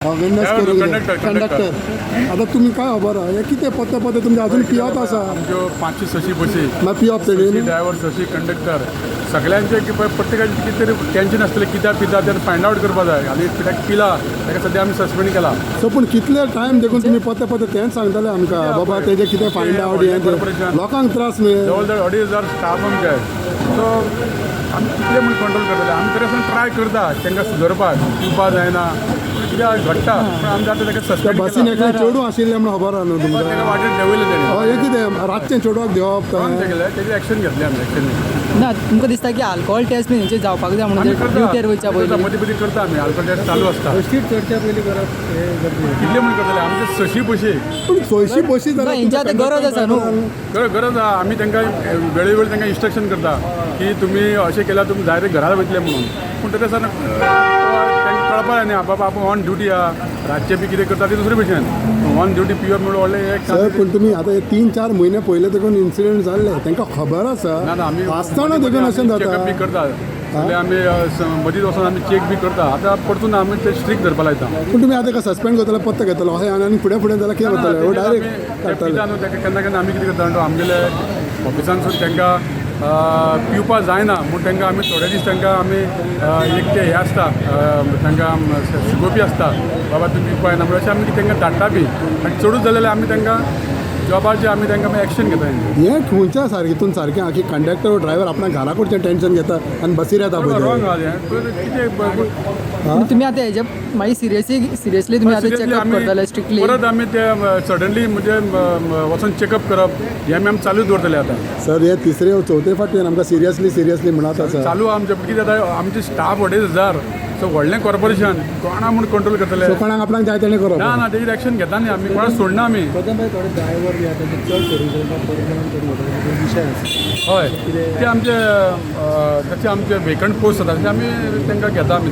Awareness करूंक जाय. Conductor, conductor. Conductor, आतां तुमी काय खबर आहा, हें कितें पत्ते पत्ते तुमचें अजून पियत आसा. आमच्यो 500-600 बसी. मागीर पियप 600 तेणी ड्रायव्हर, 600 कंडक्टर, सगळ्यांचे की पळय प्रत्येकाचे कितें तरी टेन्शन आसतलें, कित्याक पिता तें फायंड आवट करपा जाय. आनी कित्याक पिला ताका सद्या आमी सस्पेंड केला. सो पूण कितले टायम देखून तुमी पत्ते पत्ते तेंच सांगताले आमकां, बाबा तेजें कितें फायंड आवट हें तें. लोकांक त्रास न्हय. जवळ जवळ 2500 स्टाफ आमचे. सो आमी कितले म्हूण कंट्रोल करतले? आमी तरी आसतना ट्राय करता तांकां सुदरपाक. पिवपा जायना पूण कित्याक घडटा, पूण आमी आतां ताका त्या सस्पेंड बसीन केला. एकलें चेडूं आशिल्लें म्हूण खबर आहा न्हू तुमकां? ताका वाटेर देंवयलें तेणें. हय, हें कितें रातचें चेडवाक देंवप तें? केलें, तेजेर एक्शन घेतलें आमी, एक्शन. ना, तुमकां दिसता की आल्कोहोल टेस्ट बी हेंचे जावपाक जाय आमी म्हणून करता. ड्युटेर वयच्या करता, पयलीं? मदीं मदीं करता आमी. आल्कोहोल टेस्ट चालू आसता. चडच्या पयलीं करप हें गरजेचें. कितले म्हूण करतले? आमचे 600 बशी. पूण 600 बसी ना, जाल्यार हेंची आतां गरज आसा न्हू. गरज आहा. आमी तांकां वेळोवेळ तांकां इन्स्ट्रक्शन करता की तुमी अशें केल्यार तुमी डायरेक्ट घरा वयतले म्हणून. पूण तरी आसतना तांकां कळपा जाय न्ही, बाबा आपूण ऑन ड्युटी आहा. रातचे बी कितें करता ते दुसरे भशेन. ऑन ड्युटी पिवप म्हणून व्हडलें एक सर, पूण तुमी आतां हे 3-4 म्हयने पयले देखून इन्सिडंट जाल्ले, तांकां खबर आसा. ना ना, आमी आसतना देखून अशें चॅकअप बी जाता. करता सगळे आमी. मदींच वचून आमी चॅक बी करता. आतां परतून आमी ते स्ट्रीक धरपा लायता. पूण तुमी आतां सस्पेंड करतले, पत्तो घेतलो अशें आनी फुडें फुडें जाल्यार कितें करतले? हो डायरेक्ट काडटले. पिता न्हू ताका केन्ना केन्ना आमी कितें करता म्हणटा, आमगेले ऑफिसांतसून तांकां पिवपा जायना म्हूण तांकां आमी थोडे दीस तांकां आमी एक ते हे आसता, तांकां शिकोवपी आसता, बाबा तुमी पिवपा जायना म्हूण. अशें आमी तांकां धाडटा बी. आनी चडूच जालें जाल्यार आमी तांकां जॉबाचेर आमी तांकां मागीर एक्शन घेता तेंचेर. हें खंयच्या सारकें हितून सारकें आहा की कंडक्टर ड्रायव्हर आपल्या घरा कडच्यान टेन्शन घेता आनी बसीर येता पळय रॉंग ते. आहा हें. पण कितें पूण तुमी आतां हेजे मागीर सिरियसली तुमी आतां Seriously checkup आमी करतले स्ट्रिक्टली? परत आमी ते सडनली म्हणजे वचून चॅकअप करप हें आमी आमी चालूच दवरतले आतां. सर, हे तिसरे चवथे फावटी आमकां सिरियसली सिरियसली म्हणत आसा. चालू आहा आमचें. कितें जाता, आमचे स्टाफ 2500. सो व्हडलें कॉर्पोरेशन, कोणा म्हूण कंट्रोल करतले? सो कोणाक आपणाक जाय तेणें करप. ना ना, तेजेर एक्शन घेता न्ही आमी, कोणाक सोडना आमी. कदम भाई, थोडे ड्रायव्हर बी आतां ते चड सर्वीस परिणाम करून घेता, विशय आसा. हय, ते आमचे तशे आमचे वेकंट पोस्ट आसा, तशे आमी तांकां घेता आमी.